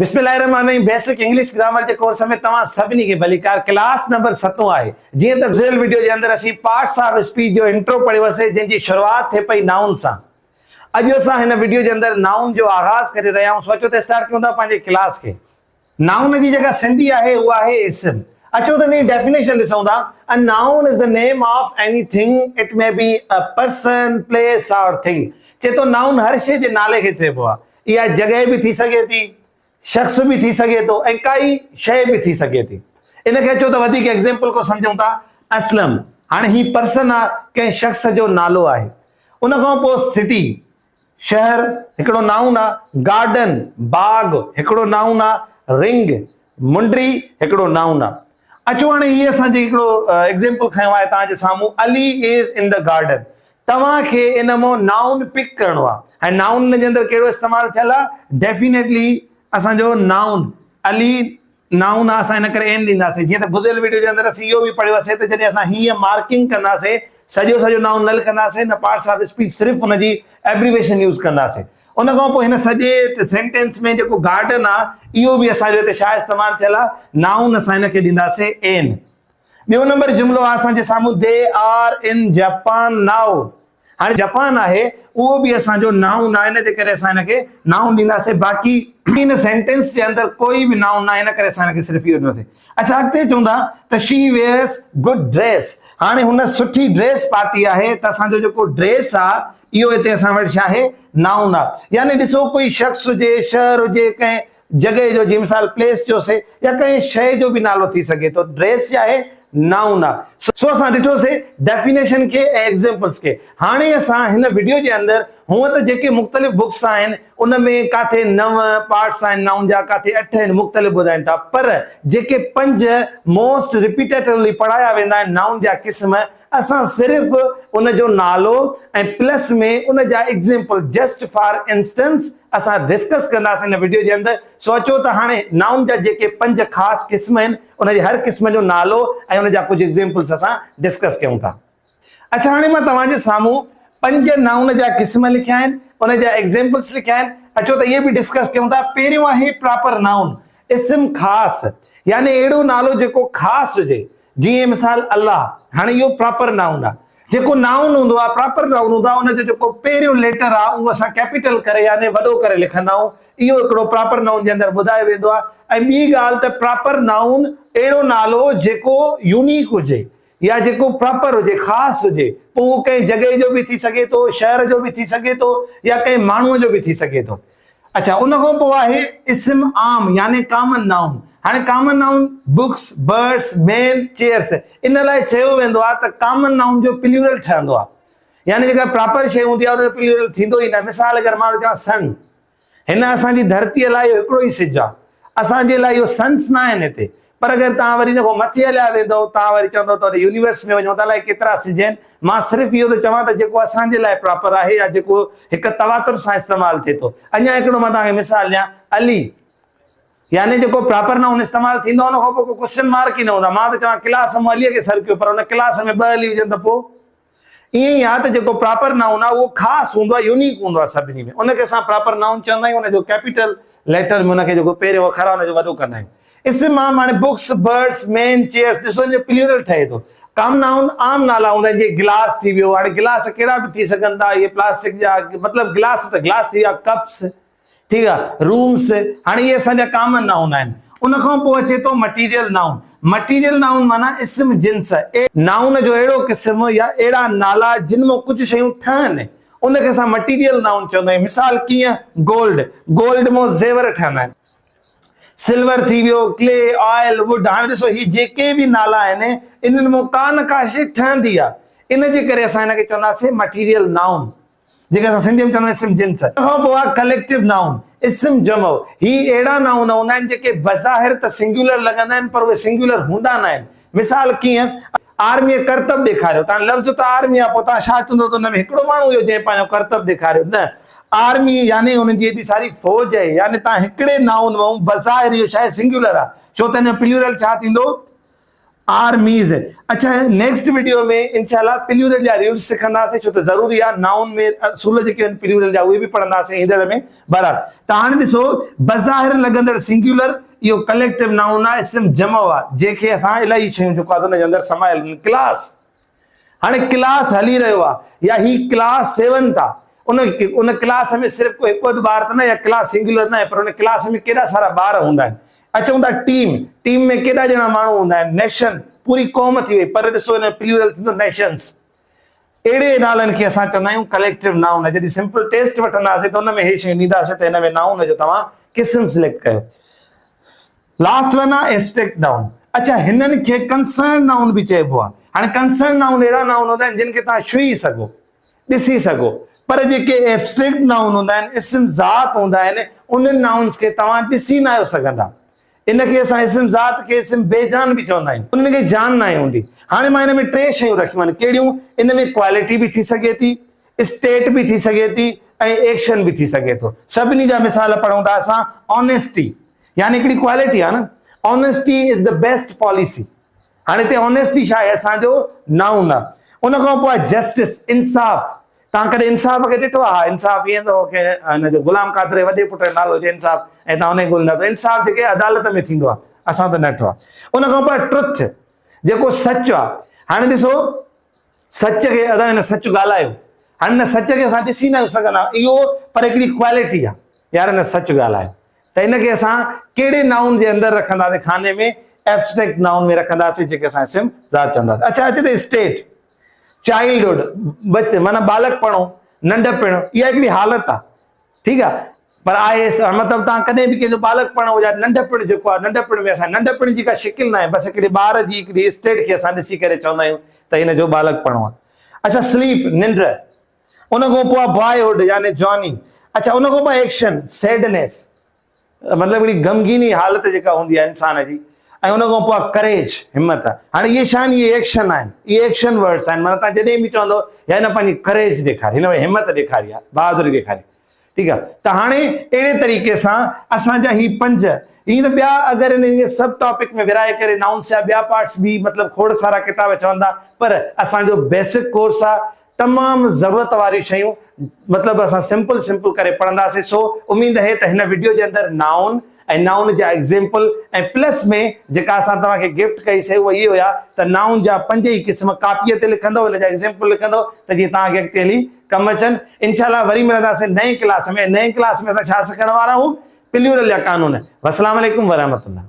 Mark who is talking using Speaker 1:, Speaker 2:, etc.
Speaker 1: بسم الله الرحمٰن الرحيم بيسڪ انگلش گرامر جي ڪورس ۾ توهان سڀني کي ڀليڪار ڪلاس نمبر ستون آهي جيئن ته گذريل وڊيو جي اندر اسين پارٽس آف اسپيچ جو انٽرو پڙهيوسي جنهن جي شروعات ٿئي پئي نائون سان اڄ اسان هن وڊيو جي اندر نائون جو آغاز ڪري رهيا آهيون سو اچو ته اسٽارٽ ڪيون ٿا پنهنجي ڪلاس کي. نائون جي جيڪا سنڌي آهي اها آهي اسم. اچو ته ان جي ڊيفينيشن ڏسون ٿا، A noun is the name of any thing, it may be a person, place or thing. چئي ٿو نائون هر شيء جي نالي کي چئبو آهي. اها جڳهه به ٿي سگهي ٿي، شخص به ٿي سگهي ٿو ۽ ڪائي شيء به ٿي سگهي ٿي. ان کي اچو ته وڌيڪ ايگزيمپل کان سمجهون ٿا. اسلم، هاڻي هي پرسن آهي، ڪنهن شخص جو نالو آهي. ان کان پوء سٽي، شهر، هڪڙو نائون آ، گارڊن، باغ، هڪڙو نائون آ، رنگ، منڊري، هڪڙو نائون آ. اچو هاڻي هي اسان جي هڪڙو ايگزيمپل کنيو آهي توهان جي سامهون Ali is in the garden. توهان کي ان مان نائون پڪ ڪرڻو آ. هاڻي نائون ان جي اندر ڪهڙو استعمال ٿيل آ؟ ڊيفينيٽلي اسان جو نائون علي نائون آ اسان ان ڪري اين ڏينداسين جيئن ته گذريل ويڊيو جي اندر اسين اهو به پڙهيوسين ته جڏهن اسان هيئن مارڪنگ ڪنداسين سڄو سڄو نائون نه لکنداسين نه پارٽس آف اسپيچ صرف ان جي ايبريويشن يوز ڪنداسين ان کان پوء هن سڄي سينٽينس ۾ جيڪو گارڊن آ اهو به اسان جو هتي ڇا استعمال ٿيل آ نائون اسان هن کي ڏينداسين اين ٻيو نمبر جملو آ اسان جي سامهون they are in Japan now هاڻي جپان آهي اهو به اسان جو نائون آهي ان جي ڪري اسان هن کي نائون ڏينداسين باقي هن سينٽينس جي اندر ڪوئي به نائون ناهي ان ڪري اسان هن کي صرف اهو ڏنوسين اڇا اڳتي چون ٿا ته شي ويئرس گڊ ڊريس هاڻي هن سٺي ڊريس پاتي آهي ته اسان جو جيڪو ڊريس آهي اهو هتي اسان وٽ ڇا آهي نائون آهي يعني ڏسو ڪوئي شخص هجي شهر هجي ڪنهن جڳهه جو جي مثال پليس جو سي يا ڪنهن شيء جو به نالو ٿي سگهي ٿو. ڊريس ڇا آهي؟ نائون آهي. سو اسان ڏٺو سي ڊيفينيشن کي ۽ ايگزيمپلس کي. هاڻي اسان هن وڊيو جي اندر هونء ته جيڪي مختلف بڪس آهن ان ۾ ڪاٿي نو پارٽس آهن نائون جا ڪاٿي اٺ آهن مختلف ٻڌائين ٿا پر جيڪي پنج موسٽ رپيٽيٽولي پڙهايا ويندا آهن نائون جا قسم اسان صرف ان جو نالو ۽ پلس ۾ ان جا ايگزيمپل جسٽ فار انسٽنس اسان ڊسڪس ڪنداسين هن وڊيو جي اندر. سو اچو ته هاڻي نائون جا جيڪي پنج خاص قسم آهن ان جي هر قسم جو نالو ۽ ان جا ڪجهه ايگزيمپلس اسان ڊسڪس ڪيون ٿا. اڇا هاڻي مان توهان جي سامهون پنج نائون جا قسم لکيا آهن ان جا ايگزيمپلس لکيا آهن اچو ته اهي به ڊسڪس ڪيون ٿا. پهريون آهي پراپر نائون اسم خاص يعني اهڙو نالو جيڪو خاص هجي جيئن مثال الله، هاڻي اهو پراپر نائون آهي. جيڪو نائون هوندو آهي پراپر نائون هوندو آهي ان جو جيڪو پهريون ليٽر آهي اهو اسان ڪيپيٽل ڪري يعني وڏو ڪري لکندا آهيون. اهو هڪڙو پراپر نائون جي اندر ٻڌايو ويندو آهي ۽ ٻي ڳالهه ته پراپر نائون اهڙو نالو جيڪو يونيڪ هجي يا جيڪو پراپر هجي خاص هجي پوء اهو ڪنهن جڳهه جو به ٿي سگهي ٿو، شهر جو به ٿي سگهي ٿو يا ڪنهن ماڻهوء جو به ٿي سگهي ٿو. اڇا ان کان پوء آهي اسم عام يعني ڪامن نائون. هاڻي common noun books, birds, men, chairs ان لاء چيو ويندو آهي ته ڪامن نائون جو پليورل ٺهندو آهي. يعني جيڪا پراپر شيء هوندي آهي ان جو پليورل ٿيندو ئي نه. مثال اگر مان ٿو چوان سن هن اسان جي ڌرتيء لاء اهو هڪڙو ئي سج آهي. اسان جي لاء اهو سنس نه آهن هتي. پر اگر توهان وري ان کان مٿي هليا ويندؤ، توهان وري چوندؤ ته يونيورس ۾ وڃون ته الائي ڪيترا سج آهن. مان صرف اهو ٿو چوان ته جيڪو اسان جي لاء پراپر آهي يا جيڪو هڪ تواتر سان استعمال ٿئي ٿو. اڃا هڪڙو مان توهان کي مثال ڏيان، علي يعني جيڪو پراپر نائون استعمال ٿيندو آهي ان کان پوء ڪو ڪوئسچن مارڪ ئي نه هوندو آهي. مان ٿو چوان ڪلاس مان عليء کي سڏ ڪيو پر ان ڪلاس ۾ ٻه علي هجن ته پوء؟ ائين ئي آهي ته جيڪو پراپر نائون آهي اهو خاص هوندو آهي يونيڪ هوندو آهي سڀني ۾ ان کي اسان پراپر نائون چوندا آهيون ان جو ڪيپيٽل ليٽر ۾ ان کي جيڪو پهريون اکر آهي ان جو وڏو ڪندا آهيون اسم عام هاڻي بڪس برڊس مين چيئرس ڏسو ان جو پليورل ٺهي ٿو ڪام نائون عام نالا هوندا آهن جيئن گلاس ٿي ويو هاڻي گلاس ڪهڙا به ٿي سگهن ٿا اهي پلاسٽڪ جا مطلب گلاس ته گلاس ٿي ويا ڪپس ٺيڪ آ رومس هاڻي اهي اسان جا ڪامن نائون آهن ان کان پوء اچي ٿو مٽيريل نائون مٽيريل نائون معنيٰ اسم جنس نائون جو اهڙو قسم يا اهڙا نالا جن مان ڪجهه شيون ٺهن ان کي اسان مٽيريل نائون چوندا آهيون مثال ڪيئن گولڊ گولڊ مان زيور ٺهندا آهن سلور ٿي ويو ڪلي آئل ووڊ هاڻي ڏسو هي جيڪي به نالا آهن انهن مان ڪا نه ڪا شي ٺهندي آهي ان جي ڪري اسان هن کي چونداسين مٽيريل نائون جيڪي اسان سنڌيء ۾ چوندا آهيون اسم جنس. ان کان پوء آهي ڪليڪٽو نائون، اسم جمع. هي اهڙا نائون هوندا آهن جيڪي بظاهر ته سنگيولر لڳندا آهن پر اهي سنگيولر هوندا نه آهن. مثال ڪيئن، آرميء ڪرتب ڏيکاريو. ته هاڻي لفظ ته آرمي آهي پوء توهان ڇا چوندؤ ته ان ۾ هڪڙو ماڻهو هيو جنهن پنهنجو ڪرتب ڏيکاريو؟ نه، آرمي يعني انهن جي ايڏي ساري فوج آهي. يعني توهان هڪڙي نائون مان بظاهر اهو شايد سنگيولر آهي ڇو ته ان جو پليورل ڇا ٿيندو؟ آرميز اڇا نيڪسٽ وڊيو ۾ انشاء الله پليورل جا رولز سکنداسين ڇو ته ضروري آهي نائون ۾ اصول جيڪي آهن پليورل جا اهي به پڙهنداسين ايندڙ ۾ بهرحال ته هاڻي ڏسو بظاهر لڳندڙ سنگيولر اهو ڪليڪٽو نائون آهي اسم جمع آهي جنهن کي اسان الاهي شيون جيڪو آهي ان جي اندر سمايل ڪلاس هاڻي ڪلاس هلي رهيو آهي يا هي ڪلاس سيونٿ آهي ان ان ڪلاس ۾ صرف ڪو هڪ اڌ ٻار ته نه يا ڪلاس سنگيولر نه آهي پر ان ڪلاس ۾ ڪيڏا سارا ٻار هوندا آهن اچون ٿا ٽيم، ٽيم ۾ ڪيڏا ڄڻا ماڻهو هوندا آهن، نيشن، پوري قوم ٿي وئي، پر ڏسو ان ۾ پليورل ٿيندو نيشنز. اهڙي نالن کي اسان چوندا آهيون ڪليڪٽو نائون. جڏهن سمپل ٽيسٽ وٺنداسين ته ان ۾ هي شيون ڏينداسين ته هن ۾ نائون جو توهان قسم سليڪٽ ڪيو. لاسٽ ون آهي ائبسٽريڪٽ نائون. اڇا هنن کي ڪنسرن نائون به چئبو آهي. هاڻي ڪنسرن نائون اهڙا نائون هوندا آهن جن کي توهان ڇهي سگهو. ڏسي سگهو پر جيڪي ائبسٽريڪٽ نائون هوندا آهن اسم ذات هوندا آهن انهن نائونز کي توهان ڏسي ناهيو سگهندا ان کي اسان اسم ذات کي اسم بي جان به چوندا آهيون انهن کي جان ناهي هوندي هاڻي مان ان ۾ ٽي شيون رکيون آهن ڪهڙيون ان ۾ ڪوالٽي به ٿي سگهي ٿي اسٽيٽ به ٿي سگهي ٿي ۽ ايڪشن به ٿي سگهي ٿو سڀني جا مثال پڙهون ٿا اسان آنيسٽي يعني هڪڙي ڪوالٽي آهي نه honesty is the best policy هاڻي هتي آنيسٽي ڇا آهي اسان جو نائون آهي ان کان پوء آهي جسٽس انصاف توهان ڪڏهن انصاف کي ڏٺو آهي ها انصاف ائين ته ڪنهن هن جو غلام قادر جي وڏي پٽ جو نالو هجي انصاف ۽ توهان ان کي ڳوليندا ته انصاف جيڪي عدالت ۾ ٿيندو آهي اسان ته نه ڏٺو آهي ان کان پوء ٽرٿ جيڪو سچ آهي هاڻي ڏسو سچ کي ادا هن سچ ڳالهايو هاڻي هن سچ کي اسان ڏسي نه سگهندا اهو پر هڪڙي ڪوالٽي آهي يار هن سچ ڳالهايو ته ان کي اسان ڪهڙي نائون جي اندر رکنداسين خاني ۾ ائبسٽريڪٽ نائون ۾ رکنداسين جيڪي اسان اسم ذات چونداسين اڇا اچي ته اسٽيٽ چائلڊهوڊ بچ معنی ٻالڪپڻو ننڍپڻ اها هڪڙي حالت آهي ٺيڪ آهي پر آهي مطلب تان ڪڏهن به ڪنهن جو ٻالڪپڻو يا ننڍپڻ جيڪو آهي ننڍپڻ ۾ اسان ننڍپڻ جي ڪا شڪل ناهي بس هڪڙي ٻار جي هڪڙي اسٽيٽ کي اسان ڏسي ڪري چوندا آهيون ته هن جو ٻالڪپڻو آهي اڇا سليپ ننڊ ان کان پوء بواء هوڊ يعني جواني اڇا ان کان پوء ايڪشن سيڊنيس مطلب هڪڙي غمگيني حالت جيڪا هوندي آهي انسان جي ۽ ان کان پوء ڪريج همت هاڻي اهي شان اهي ايڪشن آهن اهي ايڪشن ورڊس آهن معنيٰ تان جڏهن به چوندو يا هن پنهنجي ڪريج ڏيکاري هن همت ڏيکاري آهي بهادري ڏيکاري ٺيڪ آهي ته هاڻي اهڙي طريقي سان اسان جا هي پنج ائين ته ٻيا اگر ان کي سب ٽاپڪ ۾ ورهائي ڪري نائونس جا ٻيا پارٽس به مطلب کوڙ سارا ڪتاب چوندا پر اسان جو بيسڪ ڪورس آهي تمام ضرورت واريون شيون مطلب اسان سمپل سمپل ڪري پڙهنداسين سو اميد اهي ته هن وڊيو جي اندر نائون ۽ نائون جا ايگزيمپل ۽ پلس ۾ جيڪا اسان توهان کي گفٽ ڪئي سي اهو اهي هيا ته نائون جا پنج ئي قسم ڪاپيء تي لکندو ان جا ايگزيمپل لکندو ته جيئن توهان کي اڳتي هلي ڪم اچن انشاء الله وري ملنداسين نئين ڪلاس ۾ نئين ڪلاس ۾ اسان ڇا سکڻ وارا آهيون پليورل جا قانون والسلام عليڪم ورحمة الله.